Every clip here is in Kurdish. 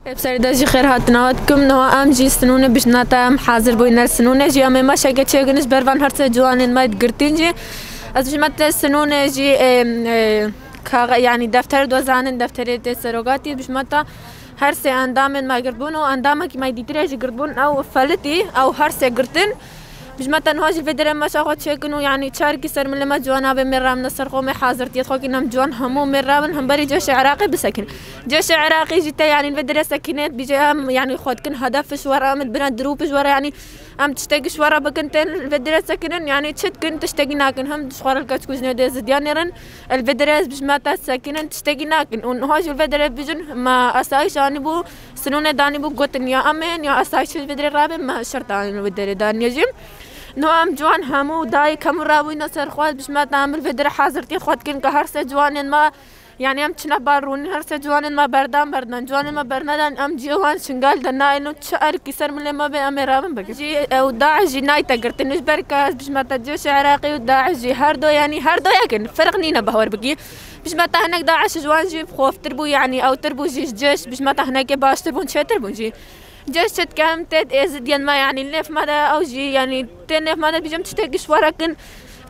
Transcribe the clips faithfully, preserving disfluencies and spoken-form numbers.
Hep serî de jî xêr hatina we dikim. Niha em jî sinûnê bijna te em hazir bûyne sinûnê jî em ê meşeke çêkin ji ber van her sê ciwanên me girtîn jî. Ez bijna te sinûnê jî ê, ê, kaxe, yanî defter do zanin, defterê tê serogatî bijna te her sê endamên me girbûn û endamekî me dîtirê jî girbûn ew felitî, ew her sê girtin. Bijma te niha jî vê derê meşa xwe çêkin û, yanî, çarkî ser milê me ciwan nabê mêr rabine ser xwe, me hazirtiyê xwe kin, em ciwan hemû mêr rabin, hemberî cêşê Iraqê bisekin. Cêşê Iraqê jî te, yanî, vê derê sekine, dibêje em, yanî, xwe dikin hedef ji we re, em dibine dirûp ji we re, yanî, em tiştekî ji we re bikin, tên vê derê sekinin, yanî, çi dikin, tiştekî nakin. Hem ji xwe re li keçik û jinê dê zidiya nêrin, li vê derê ez bijma te sekinin, tiştekî nakin. Û niha jî li vê derê bijin, me asayîş anîbû, Sinûnê danîbû, gotin ya em ên ya asayîşê ji vê derê rabin, me şert anîn wê derê daniye jî. Niha em ciwan hemû dayik hemû rabûyne ser xwe, bijma te em li vê derê hazirtiyê xwe dikin ke her sê ciwanên me, yanî em çine bar rûnî, her sê ciwanên me berdan berdan. Ciwanên me bernedan, em cihê wan Şingal de nayên û çi erkî ser milê me bê em ê rabin bikin. Jî ew DAIŞ jî nayte girtin, ji ber ke ez bijma te cêşê Iraqê û DAIŞ jî her do, yanî her do yek in. Ferq nîne, bawer bikî. Bijma te hinek DAIŞ ji wan jî xoftir bû, yanî ewtir bû jî ji cêş, bijma te hinekê baştir bûn, çêtir bûn jî. Cêş çi dike em tê êzidiyên me, yanî li nêv me de ew jî, yanî tê nêv me de bijim tiştekî ji we re kin,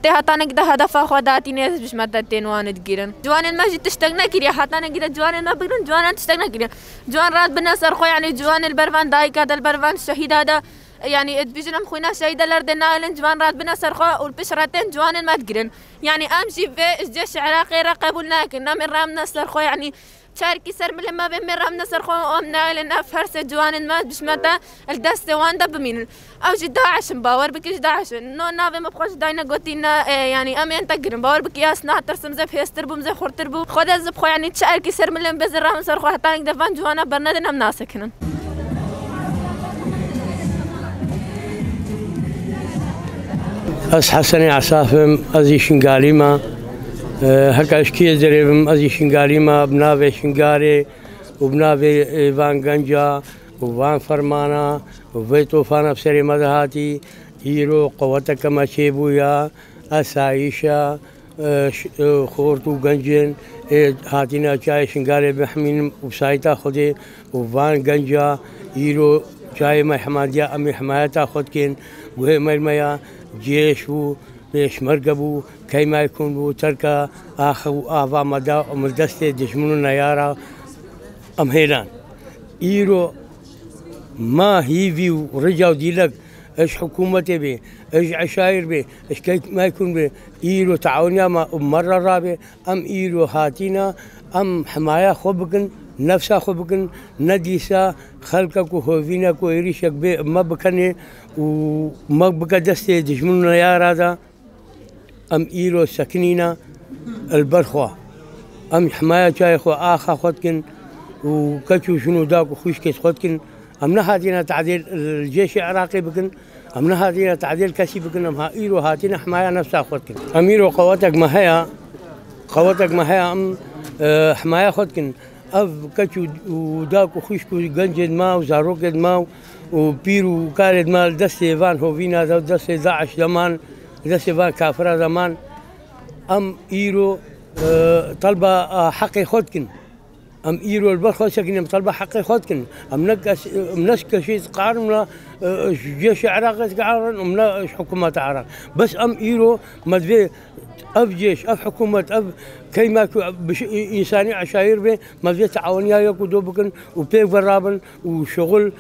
tê hetanekî de hedefa xwe datîne, ez bijma te tên wan digîrin. Ciwanên me jî tiştek nekiriye, hetanekî de ciwanên me bigirin, ciwanan tiştek nekiriye. Ciwan radibine ser xwe, yanî ciwanê li ber van dayika de, li ber van şehîda de, yanî dibijin em xwîna şehîda li erdê nahêlin, ciwan radibine ser xwe û li pişt re tên ciwanên me digirin. Yanî em jî vê ji cêşê Iraqê re qebûl nakin. Em ê ramine ser xwe, yanî çarkî ser milê me bê, em ê ramine ser xwe û em nayêlin ev her sê ciwanên me bijma te li destê wan de bimînin. Ew jî DAIŞ in, bawer bike ji DAIŞ in. No navê me bi xwe jî dayne gotî ne, e, yanî em ên te girin. Bawer bike ez natirsim, zêf hêstir bûm, zêf xurtir bûm. Xwedê zî bi xwe, yanî çi erkî ser milê min bê zî ramin ser xwe, hetanîk de van ciwana bernedin em nasekinin. Ez Hesenê Esaf im, ez jî Şingalî me. E, heke ez kê derê bim, ez jî Şingalî me, bi navê Şingalê û bi navê, e, van genca û van fermana û vê tofana bi serê me de hatî. Îro qeweteke me çêbûya, esayîşa, e, ş-, e, xort û gencên ê hatine çayê Şingalê bihemînin û sayîta Xwedê û van genca îro çayê me hemandiya, em ê himayeta xwe dikin. Guhê me me ya cêş bû, pêşmerge bû, keymayê kum bû, terka axe û ava me da, em li destê dijmin û neyara em hêlan. Îro ma hîvî û rica û dîlek, e, ji hikûmetê bê, e, ji eşayir bê, e, ji keymayê kum bê, îro teawiniya me û me re rabê, em îro hatîne, em himaya xwe bikin, nefsa xwe bikin, ne dîsa xelkek û hovînek û êrîşek bê me bikenê û me bike destê dijmin û neyara de. Em îro sekinîne li ber xwe. Em himaya çayê xwe, axa xwe dikin û keç û jin û dak û xwişkê xwe dikin. Em nehatîne tadêl li cêşê Iraqê bikin. Em nehatîne tadêl kesî bikin. Em ha îro hatîne himaya nefsa xwe dikin. Em îro qewetek me heye. Qewetek me heye, em, e, himaya xwe dikin. Ev keç û, û dak û xwişk û gencên me û zarokên me û pîr û karên me li destê van hovîna de, destê DAIŞ de man, li destê van kafira de man. Em îro, e, telba, e, heqê xwe dikin. Em îro li ber xwe sekin, em telba heqê xwe dikin. Em ne kes, em ne keşî dikarin, em ne, e, ji cêşê Iraqê dikarin, em ne ji hikûmeta Iraq. Bes em îro me divê ev cêş, ev hikûmet, ev keyma ku bi ş-, însanî eşayir bê, me divê teawiniya yek û do bikin û pêk ve rabin û şixul,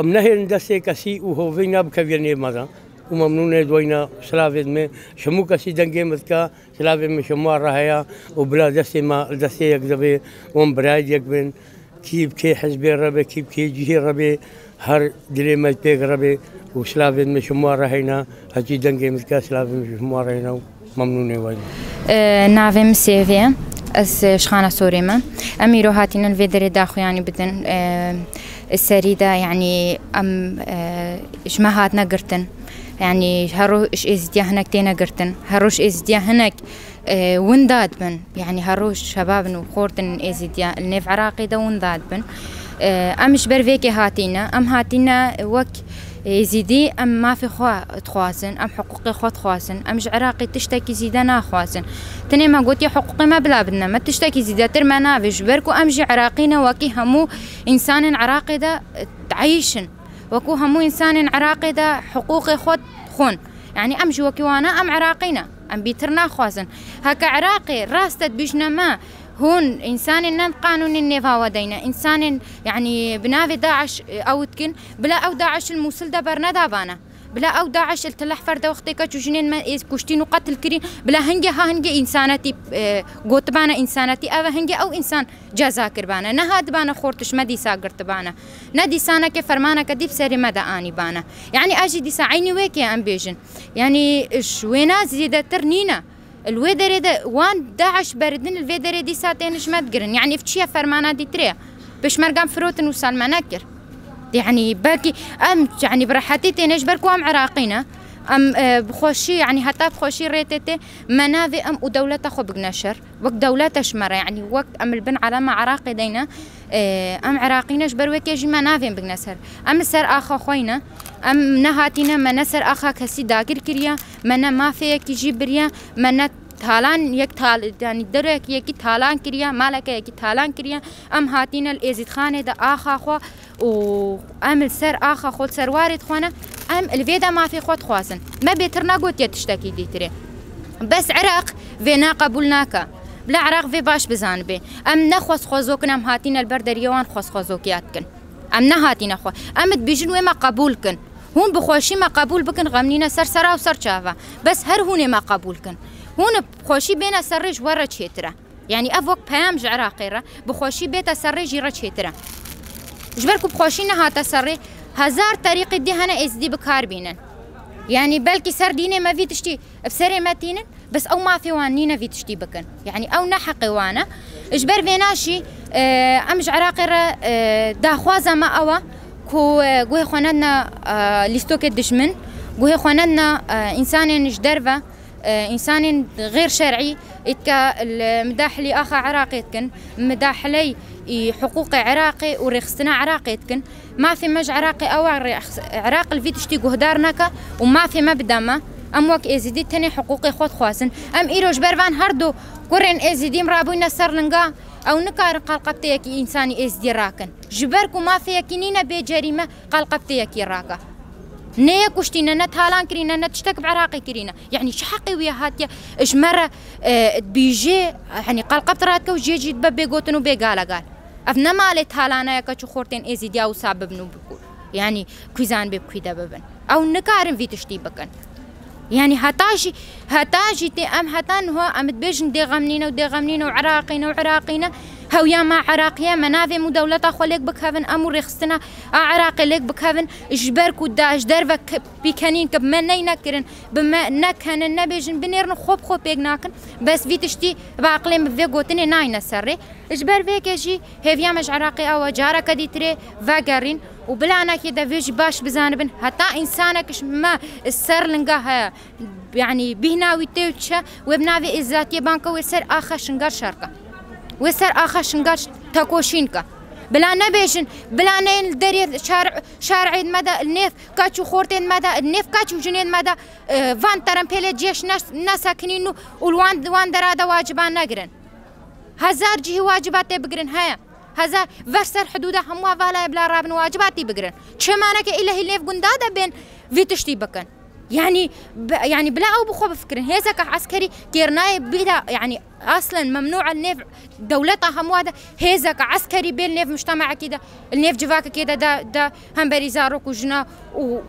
em nehêlin destê kesî û hovîna bikeviyê nêv me de. Û memnûnê di weyna silavê dime, ji hemû kesî dengê min dike, silavê min ji hemû re heye û bila destê me li destê yek de bê û em birayê yek bin. Kî bi kê hizbê re be, kî bi kê cihê re be, her dilê me pêk re be û silavên me ji hemû re heyne, hecî dengê min dike, silavên me ji hemû re heyne û memnûnê we ne. E, navê min Sêvê ye. Ez, e, ji Xana Sorê me. Em îro hatînin vê derê daxuyanî bidin. E, serî de, yanî, em, e, ji me hatine girtin. Yanî, her roj êzîdiya hinek têne girtin. Her roj êzîdiya hinek e, winda dibin. Yanî her roj şebab in û xort in êzîdiya li nêv Iraqê de winda dibin. E, em ji ber vêkê hatîne. Em hatîne wek, Êzîdî em mafê xwe dixwazin, em hiqûqê xwe dixwazin, em ji Iraqê tiştekî zîde naxwazin. Tenê me gotiye hiqûqê me bila bidine, me tiştekî zîdetir me navê, ji ber ku em jî Iraqî ne, wekî hemû însanên Iraqê de, e, dieyîşin. Wekî hemû însanên Iraqê de hiqûqê xwe dixwin. Yanî em jî wekî wan e, em Iraqî ne. Em bêtir naxwazin. Heke Iraqê rast e dibêjine me, hûn însanên ne qanûnên nêva we de ne. Însanên, yanî bi navê DAIŞ, e, ew dikin. Bila ew DAIŞ li Mûsil de bernedabane. Bila ew DAIŞ li Tel Ehfer de wextê keç û jinên me ê kuştîn û qetil kirîn. Bila hingê ha hingê însanetî, e, gotibane însanetî. Ev e hingê ew însan ceza kiribane. Nehatibane xortiş me dîsa girtibane. Ne dîsaneke fermaneke dî bi serê me de anîbane. Yanî ez jî dîsa eynî wê kê em bêjin. Yanî ji wêna zêdetir nîne. Li wê derê de wan DAIŞ berdin, li vê derê dîsa tên ji me digirin. Yanî ev çi ye, fermana dîtirê ye. Pêşmergan firotin wisa li me nekir. Yanî belkî em, yanî bi rehetî têne ji ber ku em Iraqî ne. Em, e, bi xweşî, yanî heta bi xweşî rê tê tê, me navê em û dewleta xwe bigine şer. Wek dewlete ji me re, yanî wek em li bin elama Iraqê de ne, e, em Iraqî ne, ji ber wê kê jî me navên bigine ser. Em li ser axa xwe ne, em nehatîne, me ne ser axa kesî dagir kiriye, me ne mafê yekî jî biriye, me ne talan yek tal-, yanî derek yekî talan kiriye, maleke yekî talan kiriye. Em hatîne li Êzîdxanê de axa xwe û em li ser axa xwe, li ser warê dixwe ne, em li vê de mafê xwe dixwazin. Me bêtir negotiye tiştekî dîtirê. Bes Iraq vê ne qebûl nake. Bila Iraq vê baş bizanibe. Em ne xwezxwezokin, em hatîne li ber deriyê wan xwezxwezokiya dikin. Em nehatîne xwe. Em dibêjin wê me qebûl kin. Hûn bi xweşî me qebûl bikin, xem nîne ser sera û ser çava. Bes her hûnê me qebûl kin. Hûn bi xweşî bêne ser rê ji we re çêtir e. Yanî ev wek peyam ji Iraqê re, bi xweşî bête ser rê jî re çêtir e. Ji ber ku bi xweşî nehate ser rê, hezar terîqê dî hene êzidî bi kar bînin. Yanî belkî ser dînê me vî tiştî bi serê me tînin, bes ew mafê wan nîne vî tiştî bikin. Yanî ew ne heqê wan e. Ji ber vêna jî, e, em ji Iraqê re, e, daxwaza me ew e ku, e, guhê xwe nedine, e, lîstokê dijmin, guhê xwe nedine, e, însanên ji derve, e, însanên xêr şer'î, îtka li midahlî axa Iraqê dikin, midahley î hiqûqê Iraqê û rêxistina Iraqê dikin. Mafê me ji Iraqê ew e, rêx-, Iraq li vî tiştî guhdar neke û mafê me bide me. Em wek Êzidî tenê hiqûqê xwe dixwazin. Em îro ji ber van her du kurên Êzidî em rabûyne ser linga, ew nikarin qalqebteyekî însanî Êzidî rakin. Ji ber ku mafê yekî nîne bê cerîme, qalqebtê yekî rake. Ne yek kuştîne, ne talan kirîne, ne tiştek bi Iraqê kirîne. Yanî çi heqê wî hatiye ji me re, e, dibîjê, yanî qalqebt radike û jê jî dibe bê gotin û bê galegal. Ev ne malê talanayeke çi xortên Êzîdiya wisa bibin û biku-, yanî kwîzan bê bi kwî de bibin. Ew nikarin vî tiştî bikin. Yanî heta jî, heta jî tê em heta niha em dibêjin dê xem nîne û dê xem nîne û Iraqî ne û Iraqî ne. Hewiya me Iraqî ye, me navê em û dewleta xwe lêk bikevin, em û rêxistina a Iraqê lêk bikevin. Ji ber ku da ji derve ke-, pîkenîn ke bi me neyne kirin, bi me nekenin, nebêjin, binêrin xwe bi xwe pêk nakin. Bes vî tiştî bi aqilê min bi vê gotinê nayne ser rê. Ji ber vê yekê jî hêviya me ji Iraqê ew e, careke dîtirê vegerîn û bilanekê de vê jî baş bizanibin. Heta însanek ji me ser linga heye, yanî bîhna wî tê û çi, wê bi navê êzatiyê banke, wê ser axa Şingal şer ke. Wê ser axa Şingal tekoşîn ke. Bila nebêjin, bila neyên li derê şar-, şarê me de, li nêv keç û xortên me de, li nêv keç û jinên me de, e, van terempêlê cêş nes-, nesekinîn û, û li wan, wan dera de waciban negirin. Hezar cihî wacibatê bigirin heye. Hezar ver ser hidûda hemû hevalaya bila rabin wacibatî bigirin. Çi maneke îlehî nêv gunda de bên vî tiştî bikin. Yanî, bi-, yanî bila ew bi xwe bifikirin. Hêzeke eskerî kêr nayê bila, yanî aslen memnû e nêv dewleta hemû de hêzeke eskerî bê nêv mujtemekî de, nêv civakekê de, de, de hemberî zarok û jina û,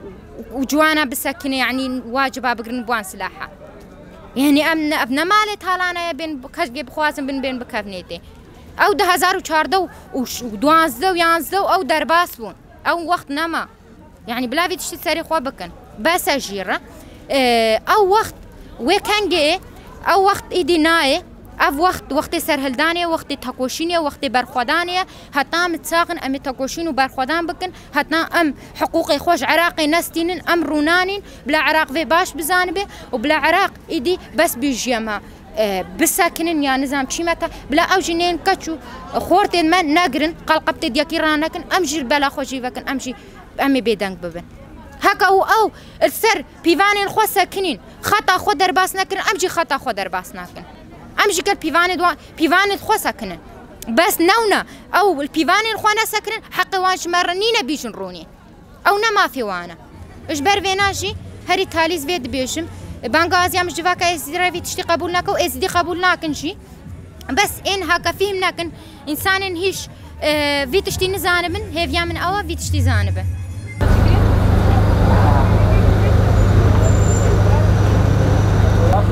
û ciwana bisekine, yanî waciba bigirin bi wan silaha. Yanî em ne, ev ne malê talana ye, bên bi-, keşkê bixwazin bin, bên bikevnê tê. Ew du hezar û çardeh û ş-, û duwazdeh û yanzdeh û ew derbas bûn. Ew wext nema. Yanî bila vî tiştî serê xwe bikin. Bes e jî re. Ee, ew wext wê kengê, ew wext îdî nayê. Ev wext, wextê serhildanê, wextê tekoşînê, wextê berxwedanê ye. Heta em çaxin em ê tekoşîn û berxwedan bikin. Heta em hiqûqê xwe ji Iraqê nestînin, em rûnanîn, bila Iraq vê baş bizanibe û bila Iraq îdî bes bîjiye me, e, bisekinin ya nizam çî me te, bila ew jî nên keç û xortên me negirin, qalqebtê diyekî ranekin, em jî bela xwe jî vekin, em jî, em ê bêdeng bibin. Heke û ew li ser pîvanên xwe sekinîn, xeta xwe derbas nekirin, em jî xeta xwe derbas nakin. Em jî gel pîvanê dwa-, pîvanê xwe sekinin. Bes newne, ew li pîvanên xwe nesekirin, heqê wan ji me re nîne bîjin rûnê. Ew ne mafê wan e. Ji ber vêna jî herî talîz vê dibêjim. Banga aziya min ji civaka Êzidî re vî tiştî qebûl nake û Êzidî qebûl nakin jî. Bes ên haka fîhm nekin. Însanên hîş, e, vî tiştî nizanibin, hêviya min ew e vî tiştî zanibe.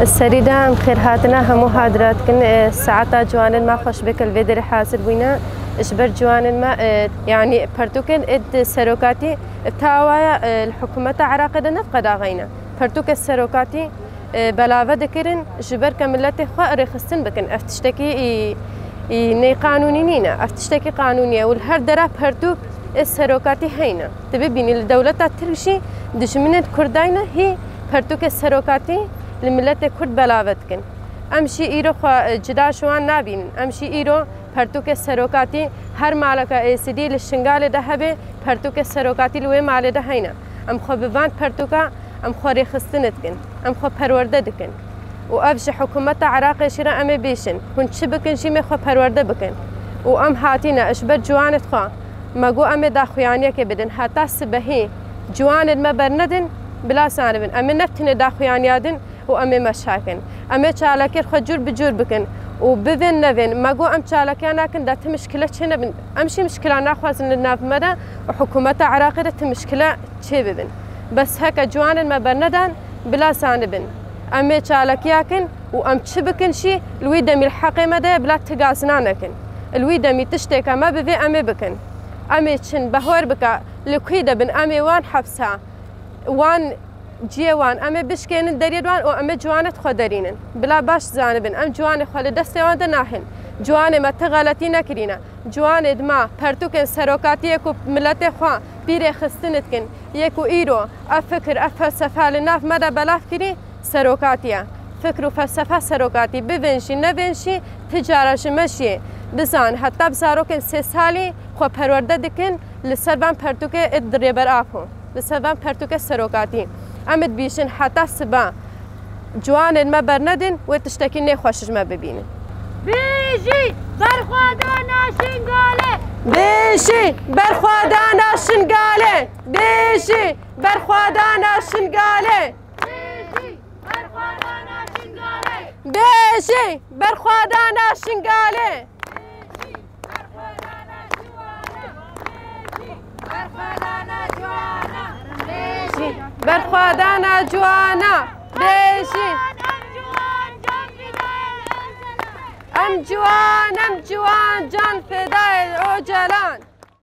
Serî de em xêrhatina hemû hadira dikin. E, saeta ciwanên me xweş bike li vê derê hazir bûyne. Ji ber ciwanên me, e, yanî pertûkên êd serokatî ta awaya, e, li hikûmeta Iraqê de ne qedaxeyne. Pertûkê serokatî, e, belave dikirin, ji ber ke miletê xwe rêxistin bikin. Ev tiştekî î, î neyqanûnî nîne. Ev tiştekî qanûnî ye û li her dera pertûk ê serokatî heyne. Tu bibînî li dewleta Tirk jî dijminên Kurd dayne hî pertûkê serokatî li miletê Kurd belave dikin. Em jî îro xwe, e, cida ji wan nabînin. Em jî îro pertûkê serokatî her maleka Êzidî li Şingalê de hebe, pertûkê serokatî li wê malê de heyne. Em xwe bi van pertûka, em xwe rêxistin dikin. Em xwe perwerde dikin. Û ev ji hikûmeta Iraqê jî re em ê bêjin. Hûn çi bikin jî mê xwe perwerde bikin. Û em hatîne ji ber ciwanê xwe. Me got em ê daxuyaniyekê bidin. Heta sibehî ciwanên me bernedin, bila zanibin. Em ê ne tenê daxuyaniya din, û em ê meşa kin. Em ê çalakiyên xwe cûr bi cûr bikin û bivên nevên. Me got em çalakiya nakin, de ti mişkile çênebin. Em jî mişkila naxwazin li nav me de û hikûmeta Iraqê de ti mişkile çêbibin. Bes heke ciwanên me bernedan, bila zanibin. Em ê çalakiya kin û em çi bikin jî li wî demî li heqê me de bila ti gazina nekin. Li wî demî tiştêka me bivê em ê bikin. Em ê çin behwer bika li kû de bin, em ê wan hepsa, wan ciyê wan, em ê bişkênin deriyê wan û em ê ciwanê xwe derînin. Bila baş zanibin, em ciwanê xwe li destê wan de nahin. Ciwanê me ti xeletî nekirîne. Ciwanê di me pertûkên serokatiyê ku miletê xwe pîrê xistin dikin, yê ku îro ev fikir, ev felsefe li nav me de belav kirî, serokatî ye. Fikr û felsefa serokatî, bivên jî, nevên jî, ti cara ji me jî bizan, heta bi zarokên sê salî xwe perwerde dikin, li ser van pertûkê ê di Rêber Apo. Li ser van pertûkê serokatî. Em dibîjin heta siba ciwanên me bernedin, wê tiştekî nêxweş ji me bibînin. Bijî berxwedana Şingalê! Bijî berxwedana Şingalê! Bijî berxwedana Şingalê! Bijî berxwedana Şingalê! Bijî berxwedana Şingalê! Berxwedana ciwana, bêjî. Em ciwan, em ciwan, can fedayê Ocalan.